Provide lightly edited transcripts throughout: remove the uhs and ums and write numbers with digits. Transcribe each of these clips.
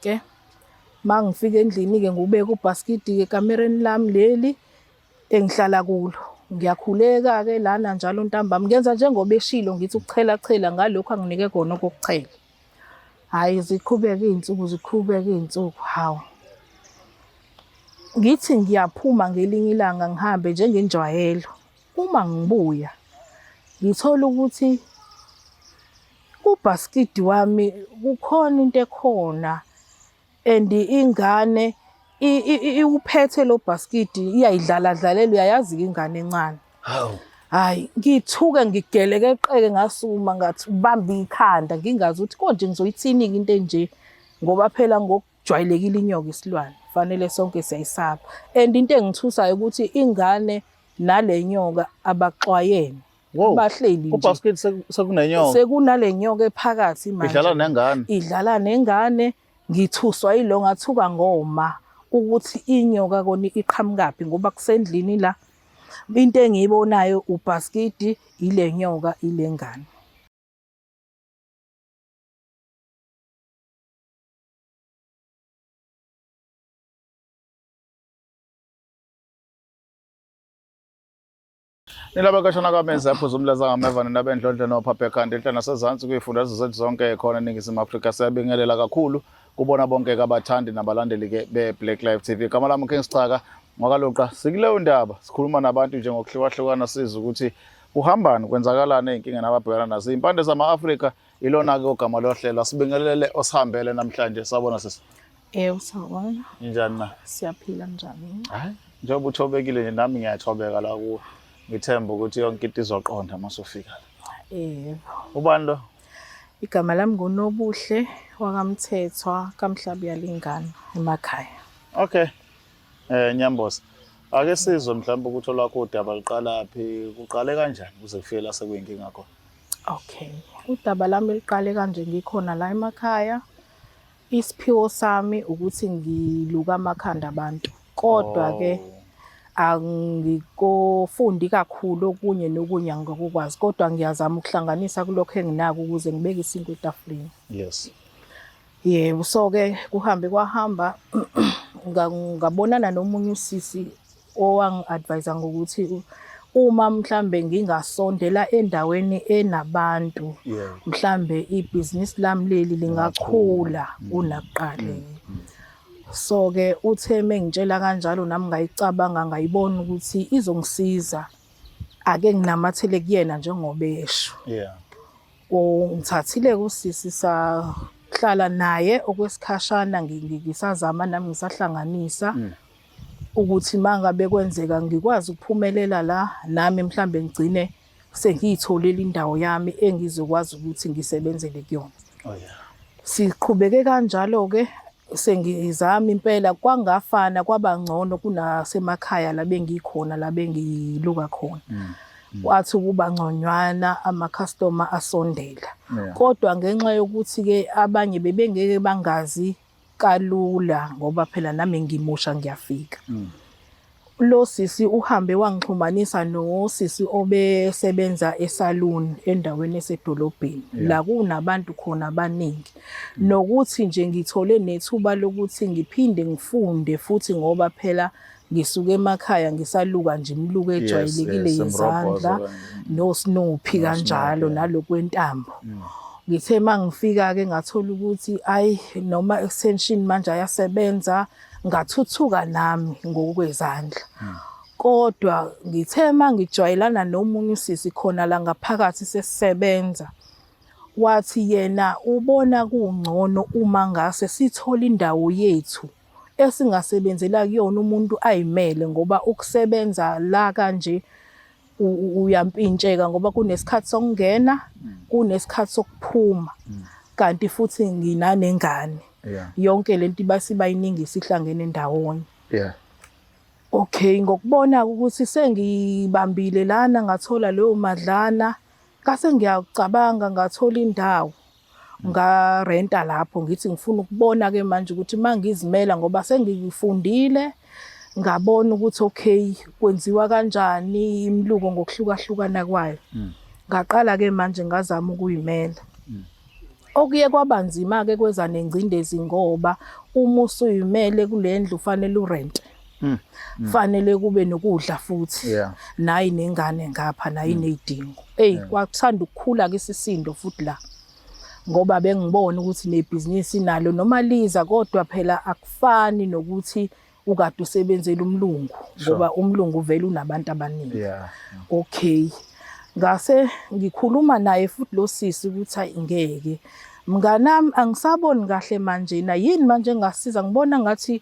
Ke mangifika endlini-ke ngiwubeke ubhasikidi-ke ekamereni lami leli engihlala kulo. Ngiyakhuleka-ke lana njalo ntambama ngenza njengoba eshilo ngithi ukuchela chela ngalokhu anginike kona okokuchela. Hhayi ziqhubeke iy'nsuku ziqhubeke iy'nsuku hawu. Ngithi ngiyaphuma ngelinye ilanga ngihambe njengenjwayelo. Uma ngibuya ngithola ukuthi kubhasikidi wami kukhona into ekhona and ingane iwuphethe lo bhasikidi iyayidlala dlalela uyayazi-ke ingane encane. Hawu. Hayi ngithuke ngigelekeqeke ngasukuma ngathi ubamba ikhanda ngingazi ukuthi konje ngizoyithini-ke into enje ngoba phela ngokujwayelekile inyoka isilwane fanele sonke siyayisaba and into engithusayo ukuthi ingane nale nyoka abaxwayene. Wow. Bahleli nje. Kubasket sekunenyoka. Sekunale nyoka ephakathi manje. Idlala nengane. Idlala nengane ngithuswa yilo ngathuka ngoma ukuthi inyoka kona iqhamukaphi ngoba kusendlini la. Into engiyibonayo ubhaskidi ile nyoka ile ngane. Nilaba kashona kwamenzi apho zomlaza ngameva nabendlondlo nophapha ekhanda enhla nasezansi kuyifundazwe zethu zonke khona eNingizimu Afrika siyabingelela kakhulu kubona bonke kabathandi nabalandeli ke be-Black Life TV. Igama lami King Sixaka ngwakaluqa sikuleyo ndaba sikhuluma nabantu nje ngokuhlukahlukana sizwe ukuthi kuhambani kwenzakalani ey'nkingeni ababhekana nazo. Iy'mpande zama-Afrika ilona-ke ogama lohlelo asibingelele osihambele namhlanje sawubona sisi. Yebo sawubona. Ninjani na? Siyaphila njani? Hayi, njengoba uthobekile nje nami ngiyathobeka la kuwe. Ngithemba ukuthi yonke into izoqonda uma usufika la. Yebo. Ubani lo? Igama lami nguNobuhle wakaMthethwa kaMhlabuyalingana emakhaya. Okay. Nyambose. Ake sizwe mhlawumbe ukuthi olwakho udaba luqalaphi, kuqale kanjani kuze kufike la sekuyinkinga khona. Okay. Udaba lami liqale kanje ngikhona la emakhaya. Isiphiwo sami ukuthi ngiluka amakhanda abantu kodwa-ke Oh. angikofundi kakhulu okunye nokunye angikakukwazi kodwa ngiyazama ukuhlanganisa kulokho enginako ukuze ngibeke isinkwa etafuleni. Yes. Yebo, so-ke kuhambe kwahamba ngabonana nomunye usisi owangi-advise ngokuthi uma mhlambe ngingasondela endaweni enabantu mhlambe ibhizinisi lami leli lingakhula kunakuqala. So ke uthe mengitshela kanjalo nami ngayicabanga ngayibona ukuthi izongisiza ake nginamathele kuyena njengoba esho. Yeah. Ungithathile usisi sahlala naye okwesikhashana ngisazama nami ngisahlanganisa. Ukuthi mangabe kwenzeka ngikwazi ukuphumelela la nami mhlambe ngigcine sengiyitholile indawo yami engizokwazi ukuthi ngisebenzele kuyona. Oh yeah. Siqhubeke kanjalo ke sengizama impela kwangafana kwaba ngcono kunasemakhaya la bengikhona la bengiluka khona. Kwathi ukuba ngconywana ama-customer asondela. Kodwa ngenxa yokuthi ke abanye bebengeke bangazi kalula ngoba phela nami ngimusha ngiyafika. Lo sisi uhambe wangixhumanisa nosisi obesebenza esaluni endaweni esedolobheni la kunabantu khona abaningi. Nokuthi nje ngithole nethuba lokuthi ngiphinde ngifunde futhi ngoba phela ngisuke emakhaya ngisaluka nje imiluko ejwayelekile yezandla nosnophi kanjalo nalokwentambo. Ngithe mangifika ke ngathola ukuthi ayi noma extension manje ayasebenza ngathuthuka nami ngokwezandla. Kodwa ngithe mangijwayelana nomunye usisi khona la ngaphakathi sesisebenza wathi yena ubona kungcono uma ngase sithole indawo yethu esingasebenzela kuyona umuntu ayimele ngoba ukusebenza la kanje uyampintsheka ngoba kunesikhathi sokungena kunesikhathi sokuphuma kanti futhi nginanengane yonke lento ibasibayiningi isihlangene ndawonye. Yeah. Okay, ngokubona ukuthi sengibambile lana ngathola leyo madlana ngase ngiyacabanga ngathola indawo ngarenta lapho ngithi ngifuna ukubona ke manje ukuthi mangizimela ngoba sengifundile ngabona ukuthi okay kwenziwa kanjani imiluko ngokuhlukahlukana kwayo. Ngaqala ke manje ngazama ukuyimela. Okuye kwaba nzima-ke kweza nengcindezi ngoba uma usuyimele kule ndlu fanele urente. Fanele kube nokudla futhi. Nayi nengane ngapha nayi nezidingo. Ey kwakuthanda ukukhula ke isisindo futhi la. Ngoba bengibona ukuthi nebhizinisi nalo noma liza kodwa phela akufani nokuthi ukade usebenzela umlungu ngoba umlungu vele unabantu abaningi. Okay. Ngase ngikhuluma naye futhi lo sisi ukuthi ayi ngeke. Mnganami angisaboni kahle manje na yini manje engasiza ngibona ngathi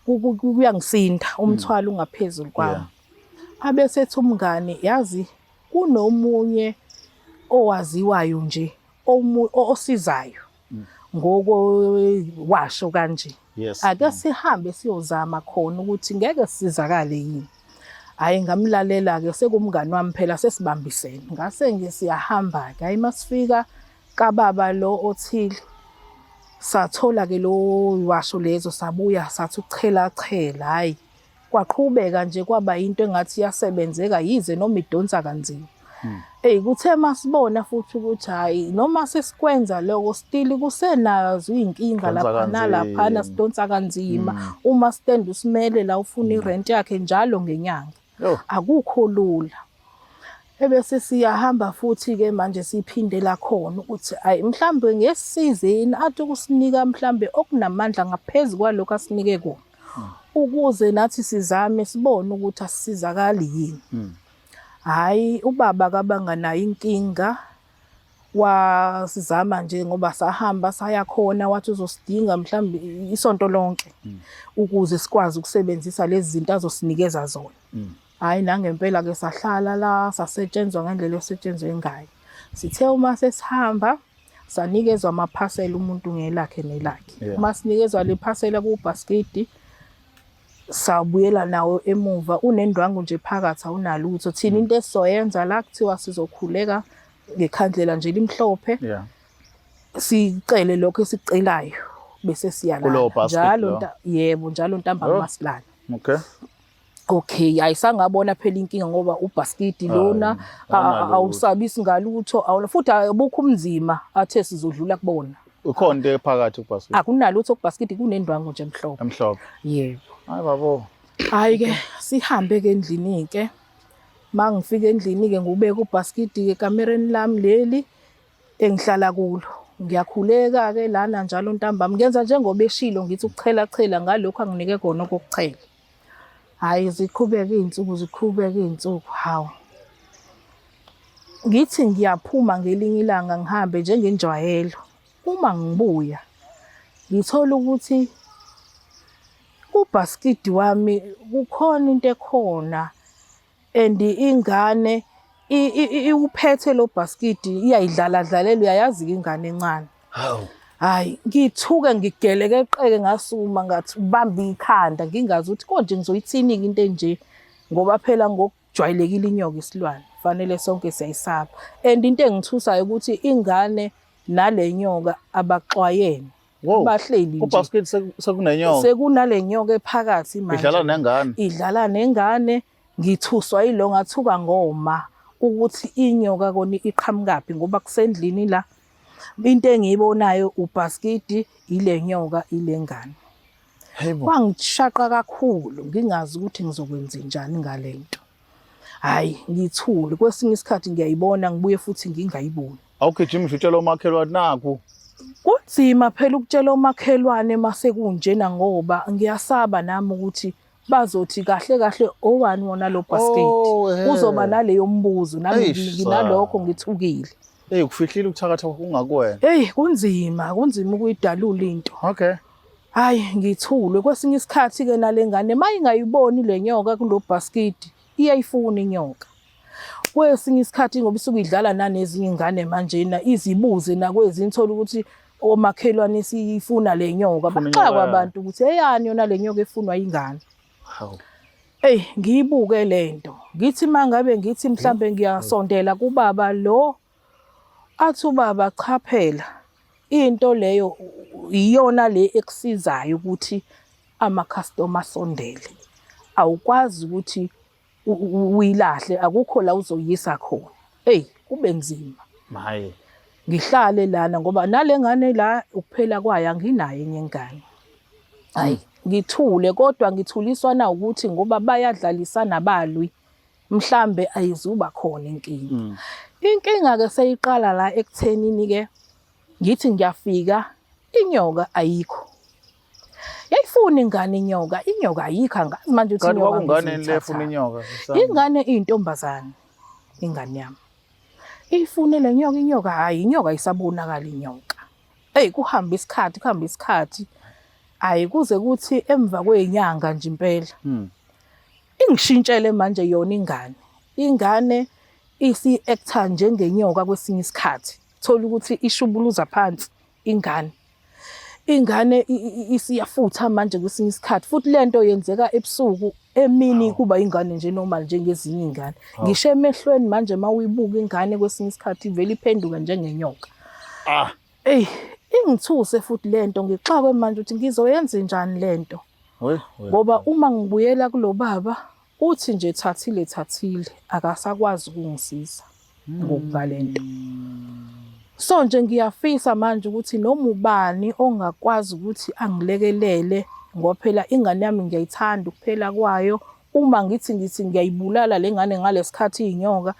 kuyangisinda umthwalo ungaphezulu kwami. Abesethi umngani yazi kunomunye owaziwayo nje osizayo ngoko washo kanje. Ake sihambe siyozama khona ukuthi ngeke sisizakale yini. Hhayi ngamlalela-ke sekumngani wami phela sesibambisene. Ngase nje siyahamba-ke, hhayi masifika kababa lo othile sathola-ke lo washo lezo sabuya sathi ukuchela chela, hhayi kwaqhubeka nje kwaba into engathi iyasebenzeka yize noma idonsa kanzima. Eyi kuthe masibona futhi ukuthi hhayi noma sesikwenza lokho still kusenazo iy'nkinga lapha nalaphana sidonsa kanzima. Uma stand usimele la ufuna irent yakhe njalo ngenyanga. Akukho lula. Ebese siyahamba futhi-ke manje siphindela khona ukuthi ayi mhlambe ngesizini athi ukusinika mhlambe okunamandla ngaphezu kwalokho asinike kona. Ukuze nathi sizame sibone ukuthi asisizakali yini. Hhayi ubaba kabanga nayo inkinga wasizama nje ngoba sahamba saya khona wathi uzosidinga mhlawumbe isonto lonke ukuze sikwazi ukusebenzisa lezi zinto azosinikeza zona. Hhayi nangempela ke sahlala la sasetshenzwa ngendlela esetshenzwe ngayo. Sithe uma sesihamba sanikezwa amaphasela umuntu ngelakhe nelakhe. Uma sinikezwa le phasela kubhasikidi sabuyela nawo emuva unendwangu nje phakathi awunalutho. Thina into esizoyenza la kuthiwa sizokhuleka ngekhandlela nje limhlophe. Sicele lokho esikucelayo bese siyalala njalo yebo njalo ntambama masilala. Okay. Okay, ayisangabona phela inkinga ngoba ubhasikidi lona awusabisi ngalutho awuna futhi abukho umzima athe sizodlula kubona. Ukhona into ephakathi kubhasikidi? Akunalutho kubhasikidi kunendwangu nje emhlophe. Emhlophe. Yebo. Hayi babo. Hayi ke sihambe ke endlini ke. Mangifika endlini ke ngubeka ubhasikidi ke ekamereni lami leli engihlala kulo. Ngiyakhuleka ke lana njalo ntambama ngenza njengoba eshilo ngithi ukuchela chela ngalokho anginike kona okokuchela. Hhayi ziqhubeke iy'nsuku ziqhubeke iy'nsuku hawu. Ngithi ngiyaphuma ngelinye ilanga ngihambe njengenjwayelo. Uma ngibuya ngithola ukuthi kubhasikidi wami kukhona into ekhona and ingane iwuphethe lo bhasikidi iyayidlala dlalela uyayazi-ke ingane encane. Hawu. Hayi ngithuke ngigelekeqeke ngasukuma ngathi ubamba ikhanda ngingazi ukuthi konje ngizoyithini-ke into enje ngoba phela ngokujwayelekile inyoka isilwane fanele sonke siyayisaba and into engithusayo ukuthi ingane nale nyoka abaxwayene. Wow. Bahleli nje. Kubasket sekunenyoka. Sekunale nyoka ephakathi manje. Idlala nengane. Idlala nengane ngithuswa yilo ngathuka ngoma ukuthi inyoka kona iqhamukaphi ngoba kusendlini la. Into engiyibonayo ubhaskidi ile nyoka ile ngane. Hayibo. Kwangishaqa kakhulu ngingazi ukuthi ngizokwenza njani ngalento. Hayi ngithule kwesinye isikhathi ngiyayibona ngibuye futhi ngingayiboni. Awugijimi nje utshela umakhelwane nakhu. Kunzima phela ukutshela omakhelwane mase kunjena ngoba ngiyasaba nami ukuthi bazothi kahle kahle owani wona lo basket. Oh, ehhe. Kuzoba naleyo mbuzo nami Eish, nginalokho sa. ngithukile. Hey kufihlile ukuthakatha kungakuwena. Hey kunzima kunzima ukuyidalula into. Okay. Hayi ngithule kwesinye isikhathi ke nalengane mayingayiboni le nyoka kulo basket iyayifuna inyoka. Kwesinye isikhathi ngoba isuke idlala nanezinye ingane manjena izibuze nakwezinye ithola ukuthi omakhelwane siyifuna le nyoka. Ifuna inyoka Baxakwa yayo. abantu ukuthi eyani yona le nyoka efunwa ingane. Hawu. Eyi ngiyibuke lento ngithi mangabe ngithi mhlambe ngiyasondela kubaba lo athi ubaba cha phela into leyo iyona le ekusizayo ukuthi ama-customer asondele. Awukwazi ukuthi uyilahle akukho la uzoyisa khona. Eyi kube nzima. Maye. Ngihlale lana ngoba nale ngane la ukuphela kwayo anginayo enye ingane. Hayi, ngithule kodwa ngithuliswa na ukuthi ngoba bayadlalisana balwi mhlambe ayizuba khona inkinga. Inkinga ke seyiqala la ekuthenini ke ngithi ngiyafika inyoka ayikho. Yayifuna ingane inyoka, inyoka ayikho angazi manje ukuthi Kanti inyoka kwakungane le efuna ngizoyithathaphi. inyoka? Ingane iyintombazane ingane yami. Ifune le nyoka inyoka hhayi inyoka ayisabonakali inyoka. Eyi kuhambe isikhathi kuhambe isikhathi hhayi kuze kuthi emva kwey'nyanga nje impela ingishintshele manje yona ingane. Ingane isi-act-a njengenyoka kwesinye isikhathi. Thola ukuthi ishubuluza phansi ingane. Ingane isiyafutha manje kwesinye isikhathi futhi lento yenzeka ebusuku emini kuba ingane nje normal njengezinye iy'ngane. Ngisho emehlweni manje uma uyibuka ingane kwesinye isikhathi ivele iphenduke njengenyoka. Ah, Eyi ingithuse futhi lento ngixakwe manje ukuthi ngizoyenza njani lento. we we. Ngoba uma ngibuyela kulo baba uthi nje thathile thathile akasakwazi ukungisiza ngokubalento. So nje ngiyafisa manje ukuthi noma ubani ongakwazi ukuthi angilekelele ngoba phela ingane yami ngiyayithanda ukuphela kwayo. Uma ngithi ngiyayibulala le ngane ngalesikhathi iyinyoka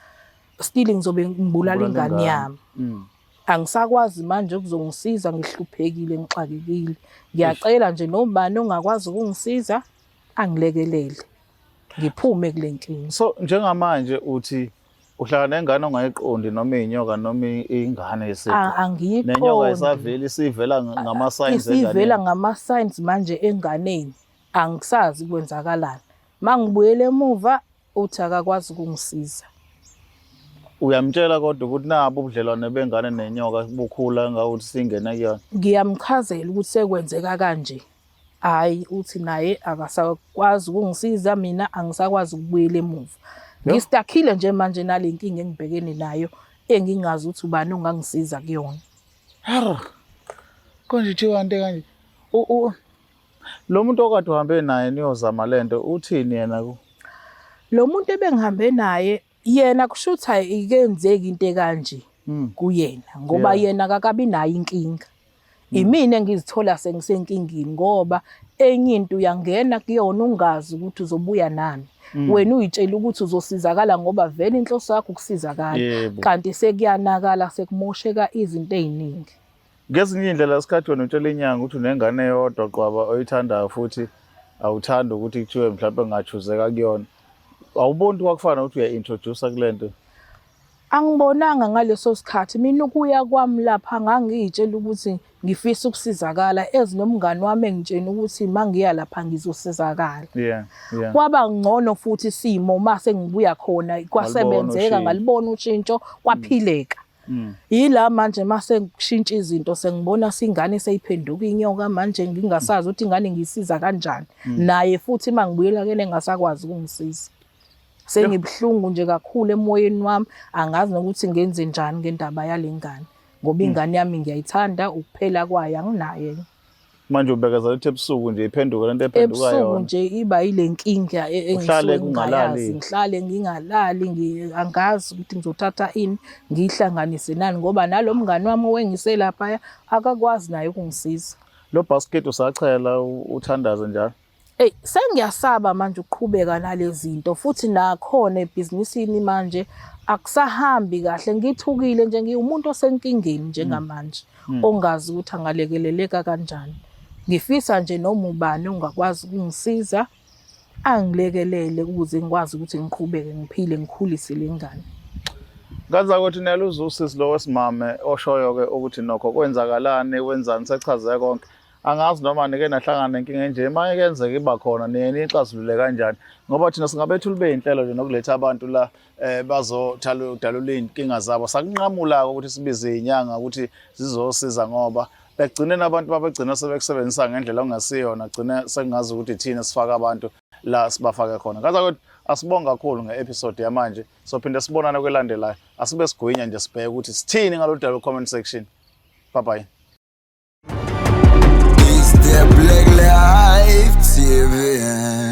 still ngizobe ngibulala Ubulala ingane ingane. yami. Angisakwazi manje ukuzongisiza ngihluphekile ngixakekile. Ngiyacela nje nobani ongakwazi ukungisiza angilekelele ngiphume kule nkinga. So njengamanje uthi uhlala nengane ongayiqondi noma inyoka noma ingane yesiqu. Angiyiqondi. Nenyoka isavela isivela ngama-signs Isivela enganeni. ngama-signs manje enganeni. Angisazi kwenzakalani. Mangibuyela emuva uthi akakwazi ukungisiza. Uyamtshela kodwa ukuthi nabo ubudlelwane bengane nenyoka bukhula ngawuthi singena kuyona. Ngiyamchazela ukuthi sekwenzeka kanje. Hhayi uthi naye akasakwazi ukungisiza mina angisakwazi ukubuyela emuva. Ngistakhile nje manje nale nkinga engibhekene nayo engingazi ukuthi ubani ongangisiza kuyona. Har. Konje kuthiwa into kanje. Lo muntu okade uhambe naye niyozama lento uthini yena ku? Lo muntu ebengihambe naye yena kushuthi ayikenzeki into ekanje kuyena ngoba yena akakabi nayo inkinga. Imina engizithola sengisenkingeni ngoba enye into uyangena kuyona ungazi ukuthi uzobuya nani. Wena uyitshela ukuthi uzosizakala ngoba vele inhloso yakho ukusizakala. Kanti sekuyanakala sekumosheka izinto ey'ningi. Ngezinye iy'ndlela isikhathi wena utshela inyanga ukuthi unengane eyodwa qwaba oyithandayo futhi awuthandi ukuthi kuthiwe mhlawumbe ngachuzeka kuyona. Awuboni kwakufana ukuthi uya-introduce kule nto? Angibonanga ngaleso sikhathi mina ukuya kwami lapha ngangiyitshela ukuthi ngifisa ukusizakala as nomngani wami engitshena ukuthi mangiya lapha ngizosizakala. Yeah. Kwaba ngcono futhi isimo mase ngibuya khona kwasebenzeka ngalibona ushintsho kwaphileka. Yila manje mase kushintsha izinto sengibona singane seyiphenduka inyoka manje ngingasazi ukuthi ingane ngiyisiza kanjani. Naye futhi mangibuyela kene engasakwazi ukungisiza. Sengibuhlungu nje kakhulu emoyeni wami angazi nokuthi ngenze njani ngendaba yale ngane ngoba ingane yami ngiyayithanda ukuphela kwayo anginaye. Manje ubekezela ukuthi ebusuku nje iphenduke lento ephenduka Ebusuku yona. nje iba yile nkinga Uhlale engisuke kungalali. ngingayazi ngihlale ngingalali angazi ukuthi ngizothatha ini ngiyihlanganise nani ngoba nalo mngani wami owengise laphaya akakwazi naye ukungisiza. Lo basket usachela uthandaze njalo. Eyi sengiyasaba manje ukuqhubeka nalezi zinto futhi nakhona ebhizinisini manje akusahambi kahle ngithukile nje ngiwumuntu osenkingeni njengamanje ongazi ukuthi angalekeleleka kanjani. Ngifisa nje noma ubani ongakwazi ukungisiza angilekelele ukuze ngikwazi ukuthi ngiqhubeke ngiphile ngikhulise le ngane. Kanzakuthi niyaluza usisi lo wesimame oshoyo-ke ukuthi nokho kwenzakalani wenzani sechaze konke. Angazi noma nike nahlangana nenkinga enje uma kuyenzeka iba khona niye niyixazulule kanjani ngoba thina singabethuli bey'nhlelo nje nokuletha abantu la bazodalula iy'nkinga zabo. Sakunqamula-ke ukuthi sibize iy'nyanga ukuthi zizosiza ngoba ekugcineni abantu babegcina sebekusebenzisa ngendlela okungasiyona gcine sekungazi ukuthi thina sifake abantu la sibafake khona. Kanzakuthi asibonge kakhulu nge-episode yamanje sophinde sibonane kwelandelayo. Asibe sigwinya nje sibheke ukuthi sithini ngalolu daba comment section. Bye bye. It's the Black Life TV.